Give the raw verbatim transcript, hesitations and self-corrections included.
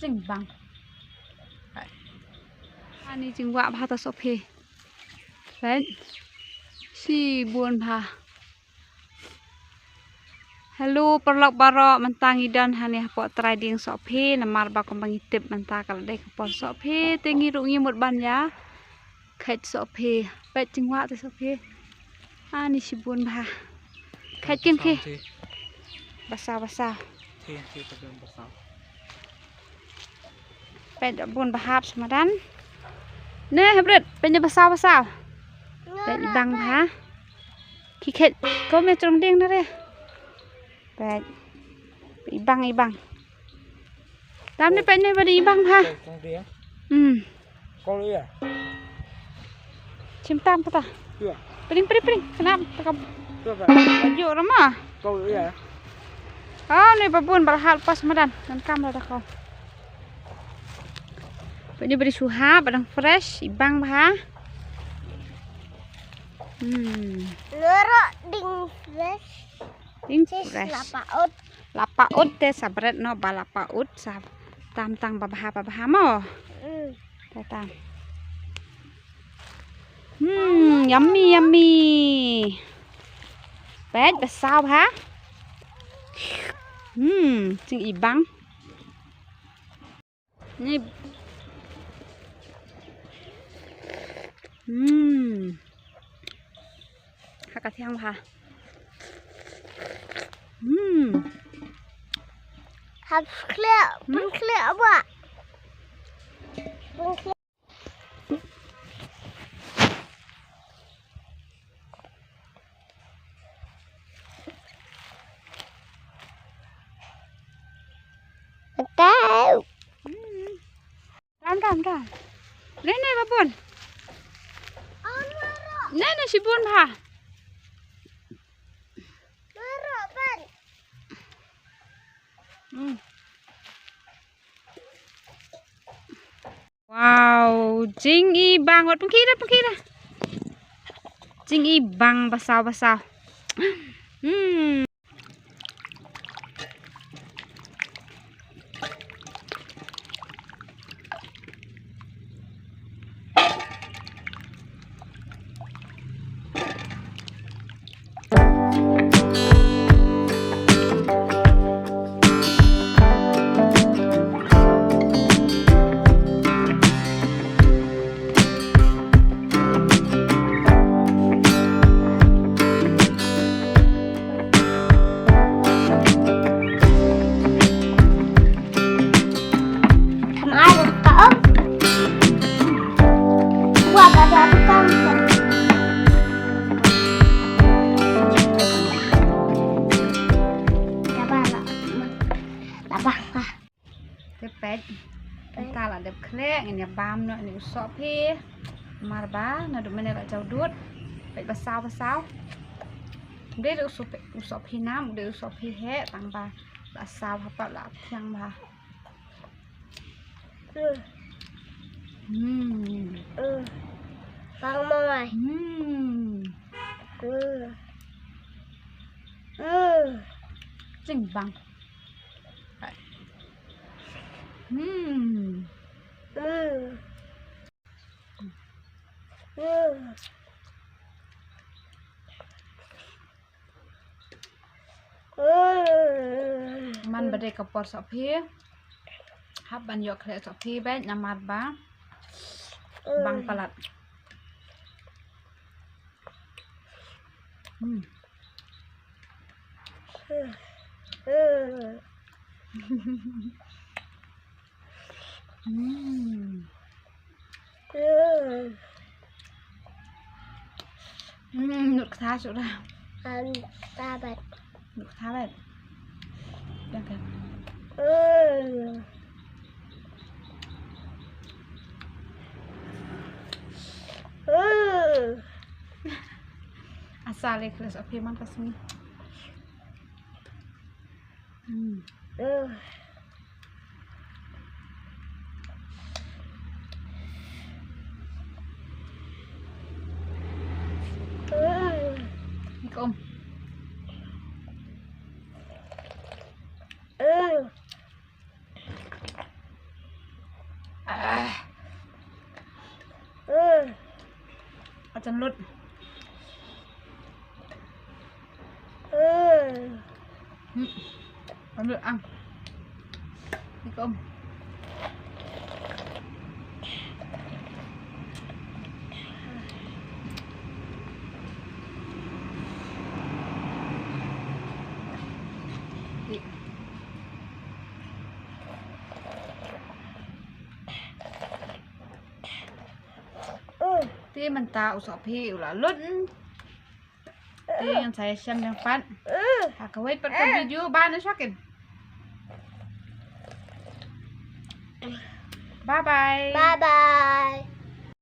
Jingbang. Ani jingwah bha ta sohphi. Peit. Shibun bha. Hello paralok baroh, mynta ngi don hangne hapoh trai dieng sohphi, namar ba kumba ngi tip mynta ka la dei ka por sohphi, te ngi ruh ngi mut ban ïa kheit sohphi. Peit jingwah te sohphi. Ani shibun bha. Kheit kin ki. Basaw, basaw. Peit bun ba hap smadan. Ne hybrid, peit ne basaw, basaw. Peit ibang bha. Ki kheit ko me trong ding na re. Peit. Ibang, ibang. Tam ne peit ne ba dei ibang bha. Hmm. Kong iya. Chim tam kata. Iya. Pring, pring, pring. Kenapa? Takam. Iya, Pak. Baju rama. Kong iya. Oh, ni babun balhal pas madan. Dan kam lah dah kau. Ini beri suha, badang fresh, ibang bha. Hmm. Lorok ding fresh. Ding fresh. Lapa ut. Lapa ut te sabret no ba lapa ut sa tam tang babha babha mo. Hmm. Te tam. Hmm, yummy, yummy. Peit basaw bha. Hmm, jingibang. Ni. Hmm. Ha ka thiang bha. Hmm. Hap khleh, hmm? Pun khleh ba. Pun khleh. Tau. Hmm. Ram, ram, ram. Nai, nai, babun. Nai, nai, shibun bha. Hmm. Wow, jingibang wat pengkira, pengkira. Jingibang basaw, basaw. Hmm. Te peit. Mynta la dep khleh, ngin ïa bam noh ïa u sohphi. Namar ba naduh mynne la jaw dud. Peit basaw, basaw. Dei u sohphi, u sohphi nam, dei u sohphi heh, tang ba la saw hapoh la thiang bha. Hmm. Bang mo ai. Hmm. Jingbang. Hmm. Man ba dei ka por sohphi. Hap ban ïoh khleh sohphi beit namar ba bang palat. Hmm. Hmm. Hmm, nud ktha shuh da. Nud ktha bad. Nud ktha bad. Dah kan. Asal ikhlas, okay, man kasih. Hmm. Assalamualaikum. Hmm. Lut. Hmm. Lut ang. Ni kom. Te mynta u Sohphie u la lut. Te ngan sa ïashem biang pat ha kawei pat ka video ba na shakin. Bye bye. Bye bye.